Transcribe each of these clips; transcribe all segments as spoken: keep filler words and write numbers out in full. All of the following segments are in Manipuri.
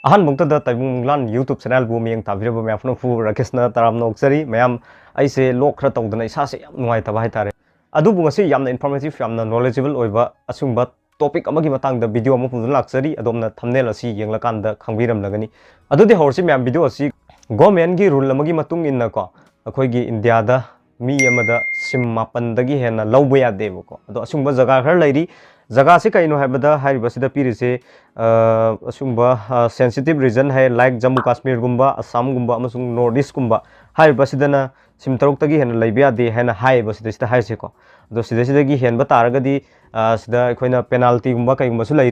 ꯑꯍꯥꯟꯕꯃꯛꯇꯗ ꯇꯥꯏꯕꯪ ꯃꯪꯂꯥꯟ YouTube channelꯕꯨ ꯃꯤꯠꯌꯦꯡ ꯇꯥꯕꯤꯔꯕ ꯃꯌꯥꯝ ꯄꯨꯝꯅꯃꯛꯄꯨ ꯔꯥꯀꯦꯁꯅ ꯇꯔꯥꯝꯅ ꯑꯣꯛꯆꯔꯤ꯫ ꯃꯌꯥꯝ, ꯑꯩꯁꯦ ꯂꯣꯛ ꯈꯔ ꯇꯧꯗꯅ ꯏꯁꯥꯁꯦ ꯌꯥꯝ ꯅꯨꯡꯉꯥꯏꯇꯕ ꯍꯥꯏꯇꯥꯔꯦ꯫ ꯑꯗꯨꯕꯨ ꯉꯁꯤ ꯌꯥꯝꯅ informative, ꯌꯥꯝꯅ knowledgeable ꯑꯣꯏꯕ ꯑꯁꯤꯒꯨꯝꯕ topic ꯑꯃꯒꯤ ꯃꯇꯥꯡꯗ video ꯑꯃ ꯄꯨꯗꯨꯅ ꯂꯥꯛꯆꯔꯤ꯫ ꯑꯗꯣꯝꯅ thumbnail ꯑꯁꯤ ꯌꯦꯡꯂꯀꯥꯟꯗ ꯈꯪꯕꯤꯔꯝꯂꯒꯅꯤ꯫ ꯑꯗꯨꯗꯤ ꯍꯧꯔꯁꯤ ꯃꯌꯥꯝ, video ꯑꯁꯤ꯫ Governmentꯀꯤ rule ꯑꯃꯒꯤ ꯃꯇꯨꯡ ꯏꯟꯅꯀꯣ, ꯑꯩꯈꯣꯏꯒꯤ ꯏꯟꯗꯤꯌꯥꯗ ꯃꯤ ꯑꯃꯗ SIM ꯃꯥꯄꯟꯗꯒꯤ ꯍꯦꯟꯅ ꯂꯧꯕ ꯌꯥꯗꯦꯕꯀꯣ꯫ ꯑꯗꯣ ꯑꯁꯤꯒꯨꯝꯕ ꯖꯒꯥ ꯈꯔ ꯂꯩꯔꯤ꯫ ꯖꯒꯥꯁꯤ ꯀꯩꯅꯣ ꯍꯥꯏꯕꯗ, ꯍꯥꯏꯔꯤꯕꯁꯤꯗ ꯄꯤꯔꯤꯁꯦ, ꯑ, ꯑꯁꯤꯒꯨꯝꯕ, ꯑ, sensitive region ꯍꯥꯏ, like ꯖꯝꯃꯨ ꯀꯥꯁꯃꯤꯔꯒꯨꯝꯕ, ꯑꯁꯥꯝꯒꯨꯝꯕ ꯑꯃꯁꯨꯡ North Eastꯀꯨꯝꯕ, ꯍꯥꯏꯔꯤꯕꯁꯤꯗꯅ SIM ꯇꯔꯨꯛꯇꯒꯤ ꯍꯦꯟꯅ ꯂꯩꯕ ꯌꯥꯗꯦ ꯍꯥꯏꯅ ꯍꯥꯏꯌꯦꯕ ꯁꯤꯗꯩꯁꯤꯗ ꯍꯥꯏꯔꯤꯁꯦꯀꯣ꯫ ꯑꯗꯣ ꯁꯤꯗꯩꯁꯤꯗꯒꯤ ꯍꯦꯟꯕ ꯇꯥꯔꯒꯗꯤ, ꯑ, ꯁꯤꯗ ꯑꯩꯈꯣꯏꯅ penaltyꯒꯨꯝꯕ ꯀꯩꯒꯨꯝꯕꯁꯨ ꯂꯩ꯫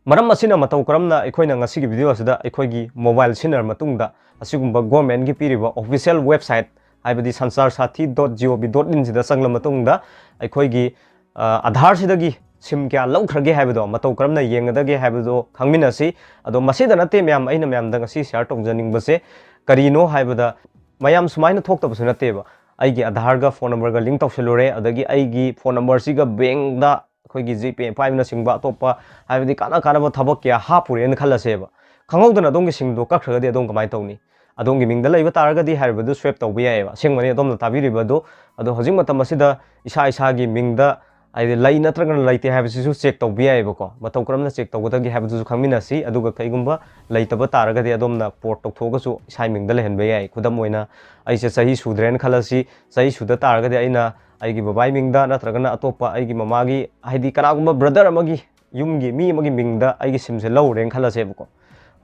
ꯃꯔꯝ ꯑꯁꯤꯅ ꯃꯇꯧ ꯀꯔꯝꯅ ꯑꯩꯈꯣꯏꯅ ꯉꯁꯤꯒꯤ video ꯑꯁꯤꯗ ꯑꯩꯈꯣꯏꯒꯤ mobile ꯁꯤꯖꯤꯟꯅꯔ ꯃꯇꯨꯡꯗ ꯑꯁꯤꯒꯨꯝꯕ governmentꯀꯤ ꯄꯤꯔꯤꯕ official website, ꯍꯥꯏꯕꯗꯤ sanchar sathi dot gov dot inꯁꯤꯗ ꯆꯪꯂ ꯃꯇꯨꯡꯗ ꯑꯩꯈꯣꯏꯒꯤ, ꯑ, ꯑꯙꯥꯔꯁꯤꯗꯒꯤ SIM ꯀꯌꯥ ꯂꯧꯈ꯭ꯔꯒꯦ ꯍꯥꯏꯕꯗꯣ, ꯃꯇꯧ ꯀꯔꯝꯅ ꯌꯦꯡꯒꯗꯒꯦ ꯍꯥꯏꯕꯗꯣ ꯈꯪꯃꯤꯟꯅꯁꯤ꯫ ꯑꯗꯣ ꯃꯁꯤꯗ ꯅꯠꯇꯦ ꯃꯌꯥꯝ, ꯑꯩꯅ ꯃꯌꯥꯝꯗ ꯉꯁꯤ share ꯇꯧꯖꯅꯤꯡꯕꯁꯦ ꯀꯔꯤꯅꯣ ꯍꯥꯏꯕꯗ, ꯃꯌꯥꯝ ꯁꯨꯃꯥꯏꯅ ꯊꯣꯛꯇꯕꯁꯨ ꯅꯠꯇꯦꯕ꯫ ꯑꯩꯒꯤ ꯑꯙꯥꯔꯒ phone numberꯒ link ꯇꯧꯁꯜꯂꯨꯔꯦ, ꯑꯗꯒꯤ ꯑꯩꯒꯤ phone numberꯁꯤꯒ bankꯗ ꯑꯩꯈꯣꯏꯒꯤ GPay ꯄꯥꯏꯕꯅꯆꯤꯡꯕ ꯑꯇꯣꯞꯄ, ꯍꯥꯏꯕꯗꯤ ꯀꯥꯟꯅ ꯀꯥꯟꯅꯕ ꯊꯕꯛ ꯀꯌꯥ ꯍꯥꯞꯄꯨꯔꯦꯅ ꯈꯜꯂꯁꯦꯕ꯫ ꯈꯪꯍꯧꯗꯅ ꯑꯗꯣꯝꯒꯤ SIMꯗꯣ ꯀꯛꯈ꯭ꯔꯒꯗꯤ ꯑꯗꯣꯝ ꯀꯃꯥꯏꯅ ꯇꯧꯅꯤ? ꯑꯗꯣꯝꯒꯤ ꯃꯤꯡꯗ ꯂꯩꯕ ꯇꯥꯔꯒꯗꯤ ꯍꯥꯏꯔꯤꯕꯗꯨ swipe ꯇꯧꯕ ꯌꯥꯏꯑꯕ꯫ ꯑꯁꯦꯡꯕꯅꯤ ꯑꯗꯣꯝꯅ ꯇꯥꯕꯤꯔꯤꯕꯗꯨ꯫ ꯑꯗꯣ ꯍꯧꯖꯤꯛ ꯃꯇꯝ ꯑꯁꯤꯗ ꯏꯁꯥ ꯏꯁꯥꯒꯤ ꯃꯤꯡꯗ, ꯍꯥꯏꯗꯤ, ꯂꯩ ꯅꯠꯇ꯭ꯔꯒꯅ ꯂꯩꯇꯦ ꯍꯥꯏꯕꯁꯤꯁꯨ check ꯇꯧꯕ ꯌꯥꯏꯑꯕꯀꯣ꯫ ꯃꯇꯧ ꯀꯔꯝꯅ check ꯇꯧꯒꯗꯒꯦ ꯍꯥꯏꯕꯗꯨꯁꯨ ꯈꯪꯃꯤꯟꯅꯁꯤ꯫ ꯑꯗꯨꯒ ꯀꯩꯒꯨꯝꯕ ꯂꯩꯇꯕ ꯇꯥꯔꯒꯗꯤ ꯑꯗꯣꯝꯅ port ꯇꯧꯊꯣꯛꯑꯒꯁꯨ ꯏꯁꯥꯒꯤ ꯃꯤꯡꯗ ꯂꯩꯍꯟꯕ ꯌꯥꯏ꯫ ꯈꯨꯗꯝ ꯑꯣꯏꯅ, ꯑꯩꯁꯦ ꯆꯍꯤ ꯁꯨꯗ꯭ꯔꯦꯅ ꯈꯜꯂꯁꯤ꯫ ꯆꯍꯤ ꯁꯨꯗ ꯇꯥꯔꯒꯗꯤ ꯑꯩꯅ ꯑꯩꯒꯤ ꯕꯕꯥꯒꯤ ꯃꯤꯡꯗ ꯅꯠꯇ꯭ꯔꯒꯅ ꯑꯇꯣꯞꯄ ꯑꯩꯒꯤ ꯃꯃꯥꯒꯤ, ꯍꯥꯏꯗꯤ ꯀꯅꯥꯒꯨꯝꯕ brother ꯑꯃꯒꯤ, ꯌꯨꯝꯒꯤ ꯃꯤ ꯑꯃꯒꯤ ꯃꯤꯡꯗ ꯑꯩꯒꯤ SIMꯁꯦ ꯂꯧꯔꯦꯅ ꯈꯜꯂꯁꯦꯕꯀꯣ꯫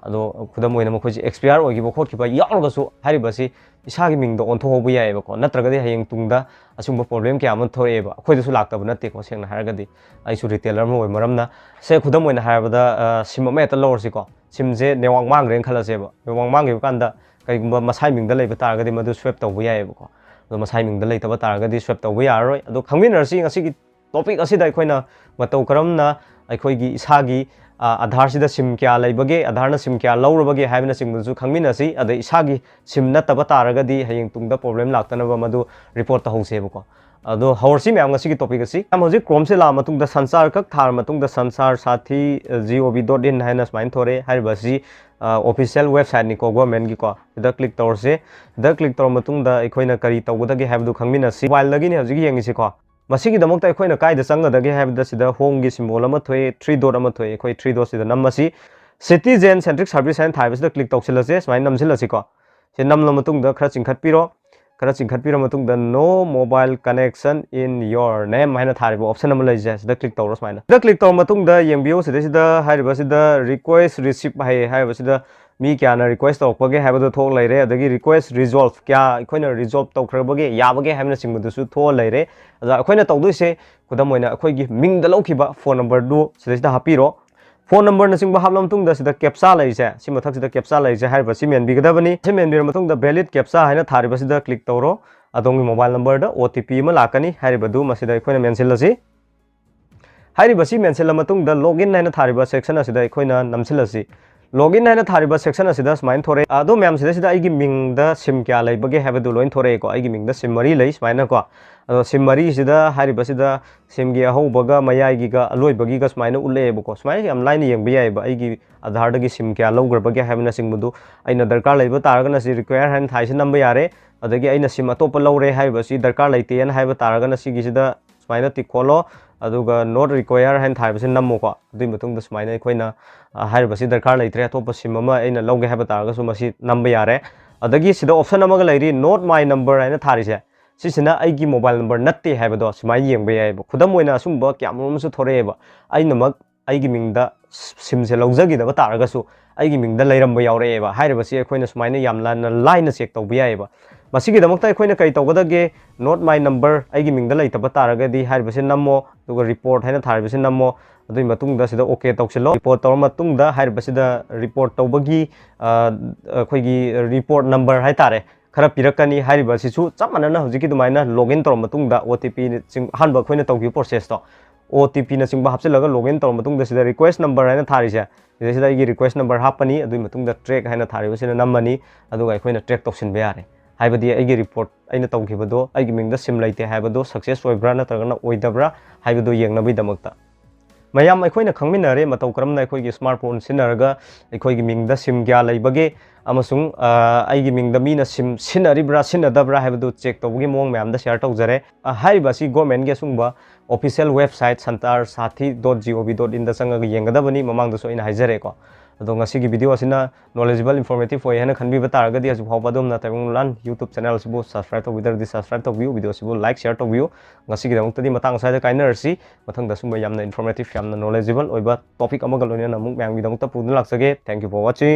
ꯑꯗꯣ ꯈꯨꯗꯝ ꯑꯣꯏꯅ ꯃꯈꯣꯏꯁꯦ expire ꯑꯣꯏꯈꯤꯕ ꯈꯣꯠꯈꯤꯕ ꯌꯥꯎꯔꯒꯁꯨ ꯍꯥꯏꯔꯤꯕꯁꯤ ꯏꯁꯥꯒꯤ ꯃꯤꯡꯗ ꯑꯣꯟꯊꯣꯛꯍꯧꯕ ꯌꯥꯏꯑꯕꯀꯣ꯫ ꯅꯠꯇ꯭ꯔꯒꯗꯤ ꯍꯌꯦꯡ ꯇꯨꯡꯗ ꯑꯁꯤꯒꯨꯝꯕ problem ꯀꯌꯥ ꯑꯃ ꯊꯣꯛꯑꯦꯕ꯫ ꯑꯩꯈꯣꯏꯗꯁꯨ ꯂꯥꯛꯇꯕ ꯅꯠꯇꯦꯀꯣ, ꯁꯦꯡꯅ ꯍꯥꯏꯔꯒꯗꯤ꯫ ꯑꯩꯁꯨ retailer ꯑꯃ ꯑꯣꯏꯕ ꯃꯔꯝꯅ, ꯁꯦ, ꯈꯨꯗꯝ ꯑꯣꯏꯅ ꯍꯥꯏꯔꯕꯗ, ꯑ, SIM ꯑꯃ ꯍꯦꯛꯇ ꯂꯧꯔꯁꯤꯀꯣ꯫ SIMꯁꯦ network ꯃꯥꯡꯈ꯭ꯔꯦꯅ ꯈꯜꯂꯁꯦꯕ꯫ Network ꯃꯥꯡꯈꯤꯕ ꯀꯥꯟꯗ ꯀꯩꯒꯨꯝꯕ ꯃꯁꯥꯏ ꯃꯤꯡꯗ ꯂꯩꯕ ꯇꯥꯔꯒꯗꯤ ꯃꯗꯨ swipe ꯇꯧꯕ ꯌꯥꯏꯑꯕꯀꯣ꯫ ꯑꯗꯣ ꯃꯁꯥꯏ ꯃꯤꯡꯗ ꯂꯩꯇꯕ ꯇꯥꯔꯒꯗꯤ swipe ꯇꯧꯕ ꯌꯥꯔꯔꯣꯏ꯫ ꯑꯗꯣ ꯈꯪꯃꯤꯟꯅꯔꯁꯤ ꯉꯁꯤꯒꯤ topic ꯑꯁꯤꯗ ꯑꯩꯈꯣꯏꯅ ꯃꯇꯧ ꯀꯔꯝꯅ ꯑꯩꯈꯣꯏꯒꯤ ꯏꯁꯥꯒꯤ, ꯑ, ꯑꯙꯥꯔꯁꯤꯗ SIM ꯀꯌꯥ ꯂꯩꯕꯒꯦ, ꯑꯙꯥꯔꯅ SIM ꯀꯌꯥ ꯂꯧꯔꯕꯒꯦ ꯍꯥꯏꯕꯅꯆꯤꯡꯕꯗꯨꯁꯨ ꯈꯪꯃꯤꯟꯅꯁꯤ꯫ ꯑꯗꯩ ꯏꯁꯥꯒꯤ SIM ꯅꯠꯇꯕ ꯇꯥꯔꯒꯗꯤ ꯍꯌꯦꯡ ꯇꯨꯡꯗ problem ꯂꯥꯛꯇꯅꯕ ꯃꯗꯨ report ꯇꯧꯍꯧꯁꯦꯕꯀꯣ꯫ ꯑꯗꯣ ꯍꯧꯔꯁꯤ ꯃꯌꯥꯝ ꯉꯁꯤꯒꯤ topic ꯑꯁꯤ꯫ ꯃꯌꯥꯝ ꯍꯧꯖꯤꯛ Chrome ꯁꯦ ꯂꯥꯛꯑ ꯃꯇꯨꯡꯗ ꯁꯟꯆꯥꯔ ꯈꯛ ꯊꯥꯔ ꯃꯇꯨꯡꯗ sansar sathi gov dot in ꯍꯥꯏꯅ ꯁꯨꯃꯥꯏꯅ ꯊꯣꯔꯛꯑꯦ꯫ ꯍꯥꯏꯔꯤꯕ ꯑꯁꯤ official website ꯅꯤꯀꯣ, government ꯒꯤꯀꯣ꯫ ꯁꯤꯗ click ꯇꯧꯔꯁꯦ꯫ ꯁꯤꯗ click ꯇꯧꯔ ꯃꯇꯨꯡꯗ ꯑꯩꯈꯣꯏꯅ ꯀꯔꯤ ꯇꯧꯒꯗꯒꯦ ꯍꯥꯏꯕꯗꯨ ꯈꯪꯃꯤꯟꯅꯁꯤ꯫ Mobile ꯗꯒꯤꯅꯤ ꯍꯧꯖꯤꯛ ꯌꯦꯡꯉꯤꯁꯤꯀꯣ꯫ ꯃꯁꯤꯒꯤꯗꯃꯛꯇ ꯑꯩꯈꯣꯏꯅ ꯀꯥꯏꯗ ꯆꯪꯒꯗꯒꯦ ꯍꯥꯏꯕꯗ ꯁꯤꯗ home ꯒꯤ symbol ꯑꯃ ꯊꯣꯛꯑꯦ, three dot ꯑꯃ ꯊꯣꯛꯑꯦ, ꯑꯩꯈꯣꯏ three dot ꯁꯤꯗ ꯅꯝꯃꯁꯤ꯫ Citizen Centric Service ꯍꯥꯏꯅ ꯊꯥꯔꯤꯕꯁꯤꯗ click ꯇꯧꯁꯤꯜꯂꯁꯦ꯫ ꯁꯨꯃꯥꯏꯅ ꯅꯝꯁꯤꯜꯂꯁꯤꯀꯣ꯫ ꯁꯤ ꯅꯝꯂ ꯃꯇꯨꯡꯗ ꯈꯔ ꯆꯤꯡꯈꯠꯄꯤꯔꯣ꯫ ꯈꯔ ꯆꯤꯡꯈꯠꯄꯤꯔ ꯃꯇꯨꯡꯗ "No mobile connection in your name" ꯍꯥꯏꯅ ꯊꯥꯔꯤꯕ option ꯑꯃ ꯂꯩꯖꯩ꯫ ꯁꯤꯗ click ꯇꯧꯔꯣ ꯁꯨꯃꯥꯏꯅ꯫ ꯁꯤꯗ click ꯇꯧꯔ ꯃꯇꯨꯡꯗ ꯌꯦꯡꯕꯤꯌꯨ, ꯁꯤꯗꯩꯁꯤꯗ ꯍꯥꯏꯔꯤꯕꯁꯤꯗ request receipt ꯍꯥꯏꯌꯦ꯫ ꯍꯥꯏꯔꯤꯕꯁꯤꯗ ꯃꯤ ꯀꯌꯥꯅ request ꯇꯧꯔꯛꯄꯒꯦ ꯍꯥꯏꯕꯗꯣ ꯊꯣꯛ ꯂꯩꯔꯦ꯫ ꯑꯗꯒꯤ request resolve, ꯀꯌꯥ ꯑꯩꯈꯣꯏꯅ resolve ꯇꯧꯈ꯭ꯔꯕꯒꯦ, ꯌꯥꯕꯒꯦ ꯍꯥꯏꯕꯅꯆꯤꯡꯕꯗꯨꯁꯨ ꯊꯣꯛꯑ ꯂꯩꯔꯦ꯫ ꯑꯗ ꯑꯩꯈꯣꯏꯅ ꯇꯧꯗꯣꯏꯁꯦ, ꯈꯨꯗꯝ ꯑꯣꯏꯅ ꯑꯩꯈꯣꯏꯒꯤ ꯃꯤꯡꯗ ꯂꯧꯈꯤꯕ phone number ꯗꯨ ꯁꯤꯗꯩꯁꯤꯗ ꯍꯥꯞꯄꯤꯔꯣ꯫ Phone number ꯅꯆꯤꯡꯕ ꯍꯥꯞꯂ ꯃꯇꯨꯡꯗ ꯁꯤꯗ captcha ꯂꯩꯔꯤꯁꯦ, ꯁꯤ ꯃꯊꯛꯁꯤꯗ captcha ꯂꯩꯔꯤꯁꯦ, ꯍꯥꯏꯔꯤꯕ ꯁꯤ ꯃꯦꯟꯕꯤꯒꯗꯕꯅꯤ꯫ ꯁꯤ ꯃꯦꯟꯕꯤꯔ ꯃꯇꯨꯡꯗ valid captcha ꯍꯥꯏꯅ ꯊꯥꯔꯤꯕꯁꯤꯗ click ꯇꯧꯔꯣ꯫ ꯑꯗꯣꯝꯒꯤ mobile number ꯗ O T P ꯑꯃ ꯂꯥꯛꯀꯅꯤ꯫ ꯍꯥꯏꯔꯤꯕꯗꯨ ꯃꯁꯤꯗ ꯑꯩꯈꯣꯏꯅ ꯃꯦꯟꯁꯤꯜꯂꯁꯤ꯫ ꯍꯥꯏꯔꯤꯕꯁꯤ ꯃꯦꯟꯁꯤꯜꯂ ꯃꯇꯨꯡꯗ login ꯍꯥꯏꯅ ꯊꯥꯔꯤꯕ section ꯑꯁꯤꯗ ꯑꯩꯈꯣꯏꯅ ꯅꯝꯁꯤꯜꯂꯁꯤ꯫ Login ꯍꯥꯏꯅ ꯊꯥꯔꯤꯕ section ꯑꯁꯤꯗ ꯁꯨꯃꯥꯏꯅ ꯊꯣꯔꯛꯑꯦ꯫ ꯑꯗꯣ ꯃꯌꯥꯝ, ꯁꯤꯗꯩꯁꯤꯗ ꯑꯩꯒꯤ ꯃꯤꯡꯗ SIM ꯀꯌꯥ ꯂꯩꯕꯒꯦ ꯍꯥꯏꯕꯗꯨ ꯂꯣꯏ ꯊꯣꯔꯛꯑꯦꯀꯣ꯫ ꯑꯩꯒꯤ ꯃꯤꯡꯗ SIM ꯃꯔꯤ ꯂꯩ ꯁꯨꯃꯥꯏꯅꯀꯣ꯫ ꯑꯗꯣ SIM ꯃꯔꯤꯁꯤꯗ ꯍꯥꯏꯔꯤꯕꯁꯤꯗ SIM ꯒꯤ ꯑꯍꯧꯕꯒ ꯃꯌꯥꯏꯒꯤꯒ ꯑꯂꯣꯏꯕꯒꯤꯒ ꯁꯨꯃꯥꯏꯅ ꯎꯠꯂꯛꯑꯦꯕꯀꯣ꯫ ꯁꯨꯃꯥꯏꯅ ꯌꯥꯝ ꯂꯥꯏꯅ ꯌꯦꯡꯕ ꯌꯥꯏꯑꯕ, ꯑꯩꯒꯤ Aadhaar ꯗꯒꯤ SIM ꯀꯌꯥ ꯂꯧꯈ꯭ꯔꯕꯒꯦ ꯍꯥꯏꯕꯅꯆꯤꯡꯕꯗꯨ꯫ ꯑꯩꯅ ꯗꯔꯀꯥꯔ ꯂꯩꯕ ꯇꯥꯔꯒꯅ ꯁꯤ require ꯍꯥꯏꯅ ꯊꯥꯏꯁꯤ ꯅꯝꯕ ꯌꯥꯔꯦ꯫ ꯑꯗꯒꯤ ꯑꯩꯅ SIM ꯑꯇꯣꯞꯄ ꯂꯧꯔꯦ ꯍꯥꯏꯔꯤꯕꯁꯤ ꯗꯔꯀꯥꯔ ꯂꯩꯇꯦꯅ ꯍꯥꯏꯕ ꯇꯥꯔꯒꯅ ꯁꯤꯒꯤꯁꯤꯗ ꯁꯨꯃꯥꯏꯅ tick ꯈꯣꯠꯂꯣ, ꯑꯗꯨꯒ not require ꯍꯥꯏꯅ ꯊꯥꯔꯤꯕꯁꯤ ꯅꯝꯃꯣꯀꯣ꯫ ꯑꯗꯨꯒꯤ ꯃꯇꯨꯡꯗ ꯁꯨꯃꯥꯏꯅ ꯑꯩꯈꯣꯏꯅ, ꯑ, ꯍꯥꯏꯔꯤꯕꯁꯤ ꯗꯔꯀꯥꯔ ꯂꯩꯇ꯭ꯔꯦ, ꯑꯇꯣꯞꯄ SIM ꯑꯃ ꯑꯩꯅ ꯂꯧꯒꯦ ꯍꯥꯏꯕ ꯇꯥꯔꯒꯁꯨ ꯃꯁꯤ ꯅꯝꯕ ꯌꯥꯔꯦ꯫ ꯑꯗꯒꯤ ꯁꯤꯗ option ꯑꯃꯒ ꯂꯩꯔꯤ, "Not my number" ꯍꯥꯏꯅ ꯊꯥꯔꯤꯁꯦ, ꯁꯤꯁꯤꯅ ꯑꯩꯒꯤ mobile number ꯅꯠꯇꯦ ꯍꯥꯏꯕꯗꯣ ꯁꯨꯃꯥꯏꯅ ꯌꯦꯡꯕ ꯌꯥꯏꯑꯕ꯫ ꯈꯨꯗꯝ ꯑꯣꯏꯅ ꯑꯁꯨꯝꯕ ꯀꯌꯥꯃꯔꯨꯝ ꯑꯃꯁꯨ ꯊꯣꯔꯛꯑꯦꯕ꯫ ꯑꯩꯅꯃꯛ ꯑꯩꯒꯤ ꯃꯤꯡꯗ SIM ꯁꯦ ꯂꯧꯖꯈꯤꯗꯕ ꯇꯥꯔꯒꯁꯨ ꯑꯩꯒꯤ ꯃꯤꯡꯗ ꯂꯩꯔꯝꯕ ꯌꯥꯎꯔꯛꯑꯦꯕ꯫ ꯍꯥꯏꯔꯤꯕꯁꯤ ꯑꯩꯈꯣꯏꯅ ꯁꯨꯃꯥꯏꯅ ꯌꯥꯝꯅ ꯂꯥꯏꯅ check ꯇꯧꯕ ꯌꯥꯏꯑꯕ꯫ ꯃꯁꯤꯒꯤꯗꯃꯛꯇ ꯑꯩꯈꯣꯏꯅ ꯀꯔꯤ ꯇꯧꯒꯗꯒꯦ? "Not my number" ꯑꯩꯒꯤ ꯃꯤꯡꯗ ꯂꯩꯇꯕ ꯇꯥꯔꯒꯗꯤ ꯍꯥꯏꯔꯤꯕꯁꯤ ꯅꯝꯃꯣ, ꯑꯗꯨꯒ report ꯍꯥꯏꯅ ꯊꯥꯔꯤꯕꯁꯤ ꯅꯝꯃꯣ꯫ ꯑꯗꯨꯒꯤ ꯃꯇꯨꯡꯗ ꯁꯤꯗ OK ꯇꯧꯁꯤꯜꯂꯣ꯫ Report ꯇꯧꯔ ꯃꯇꯨꯡꯗ ꯍꯥꯏꯔꯤꯕꯁꯤꯗ report ꯇꯧꯕꯒꯤ, ꯑ, ꯑꯩꯈꯣꯏꯒꯤ report number ꯍꯥꯏꯇꯥꯔꯦ, ꯈꯔ ꯄꯤꯔꯛꯀꯅꯤ꯫ ꯍꯥꯏꯔꯤꯕ ꯑꯁꯤꯁꯨ ꯆꯞ ꯃꯥꯟꯅꯅ ꯍꯧꯖꯤꯛꯀꯤ ꯑꯗꯨꯃꯥꯏꯅ login ꯇꯧꯔ ꯃꯇꯨꯡꯗ O T P ꯅꯆꯤꯡ-, ꯑꯍꯥꯟꯕ ꯑꯩꯈꯣꯏꯅ ꯇꯧꯈꯤꯕ process ꯇꯣ, O T P ꯅꯆꯤꯡꯕ ꯍꯥꯞꯆꯤꯜꯂꯒ login ꯇꯧꯔ ꯃꯇꯨꯡꯗ ꯁꯤꯗ request number ꯍꯥꯏꯅ ꯊꯥꯔꯤꯁꯦ, ꯁꯤꯗꯩꯁꯤꯗ ꯑꯩꯒꯤ request number ꯍꯥꯞꯄꯅꯤ꯫ ꯑꯗꯨꯒꯤ ꯃꯇꯨꯡꯗ track ꯍꯥꯏꯅ ꯊꯥꯔꯤꯕꯁꯤꯗ ꯅꯝꯃꯅꯤ꯫ ꯑꯗꯨꯒ ꯑꯩꯈꯣꯏꯅ track ꯇꯧꯁꯤꯟꯕ ꯌꯥꯔꯦ꯫ ꯍꯥꯏꯕꯗꯤ ꯑꯩꯒꯤ ꯔꯤꯄꯣꯔꯠ ꯑꯩꯅ ꯇꯧꯈꯤꯕꯗꯣ ꯑꯩꯒꯤ ꯃꯤꯡꯗ ꯁꯤꯝ ꯂꯩꯇꯦ ꯍꯥꯏꯕꯗꯣ ꯁꯛꯁꯦꯁ ꯑꯣꯏꯕ꯭ꯔꯥ ꯅꯠꯇ꯭ꯔꯒꯅ ꯑꯣꯏꯗꯕ꯭ꯔꯥ ꯍꯥꯏꯕꯗꯣ ꯌꯦꯡꯅꯕꯒꯤꯗꯃꯛꯇ꯫ ꯃꯌꯥꯝ ꯑꯩꯈꯣꯏꯅ ꯈꯪꯃꯤꯟꯅꯔꯦ ꯃꯇꯧ ꯀꯔꯝꯅ ꯑꯩꯈꯣꯏꯒꯤ ꯁ꯭ꯃꯥꯔꯠ ꯐꯣꯟ ꯁꯤꯖꯤꯟꯅꯔꯒ ꯑꯩꯈꯣꯏꯒꯤ ꯃꯤꯡꯗ ꯁꯤꯝ ꯀꯌꯥ ꯂꯩꯕꯒꯦ ꯑꯃꯁꯨꯡ ꯑꯩꯒꯤ ꯃꯤꯡꯗ ꯃꯤꯅ ꯁꯤꯝ ꯁꯤꯖꯤꯟꯅꯔꯤꯕ꯭ꯔꯥ ꯁꯤꯖꯤꯟꯅꯗꯕ꯭ꯔꯥ ꯍꯥꯏꯕꯗꯨ ꯆꯦꯛ ꯇꯧꯕꯒꯤ ꯃꯑꯣꯡ ꯃꯌꯥꯝꯗ ꯁꯤꯌꯥꯔ ꯇꯧꯖꯔꯦ꯫ ꯍꯥꯏꯔꯤꯕ ꯑꯁꯤ ꯒꯣꯔꯃꯦꯟꯒꯤ ꯑꯁꯨꯝꯕ official website Sanchar Saathi dot G O V dot in ꯆꯪꯉꯒ ꯌꯦꯡꯒꯗꯕꯅꯤ꯫ ꯃꯃꯥꯡꯗꯁꯨ ꯑꯩꯅ ꯍꯥꯏꯖꯔꯦꯀꯣ꯫ ꯑꯗꯣ ꯉꯁꯤꯒꯤ ꯚꯤꯗꯤꯑꯣ ꯑꯁꯤꯅ ꯅꯣꯂꯦꯖꯦꯕꯜ ꯏꯟꯐꯣꯔꯃꯦꯇꯤꯞ ꯑꯣꯏ ꯍꯥꯏꯅ ꯈꯟꯕꯤꯕ ꯇꯥꯔꯒꯗꯤ ꯍꯧꯖꯤꯛ ꯐꯥꯎꯕ ꯑꯗꯣꯝꯅ ꯇꯥꯏꯕꯪ ꯂꯣꯟ ꯌꯨꯇ꯭ꯌꯨꯕ ꯆꯦꯅꯦꯜ ꯑꯁꯤꯕꯨ ꯁꯕꯁꯀ꯭ꯔꯥꯏꯕ ꯇꯧꯕꯤꯗ꯭ꯔꯒꯗꯤ ꯁꯕꯁꯀ꯭ꯔꯥꯏꯕ ꯇꯧꯕꯤꯌꯨ, ꯚꯤꯗꯤꯑꯣ ꯑꯁꯤꯕꯨ ꯂꯥꯏꯛ ꯁꯤꯌꯥꯔ ꯇꯧꯕꯤꯌꯨ꯫ ꯉꯁꯤꯒꯤꯗꯃꯛꯇꯗꯤ ꯃꯇꯥꯡ ꯑꯁ꯭ꯋꯥꯏꯗ ꯀꯥꯏꯅꯔꯁꯤ꯫ ꯃꯊꯪꯗ ꯁꯨꯝꯕ ꯌꯥꯝꯅ ꯏꯟꯐꯣꯔꯃꯦꯇꯤꯞ ꯌꯥꯝꯅ ꯅꯣꯂꯦꯖꯦꯕꯜ ꯑꯣꯏꯕ ꯇꯣꯄꯤꯛ ꯑꯃꯒ ꯂꯣꯏꯅꯅ ꯑꯃꯨꯛ ꯃꯌꯥꯝꯒꯤꯗꯃꯛꯇ ꯄꯨꯗꯨꯅ ꯂꯥꯛꯆꯒꯦ꯫ Thank you for watching꯫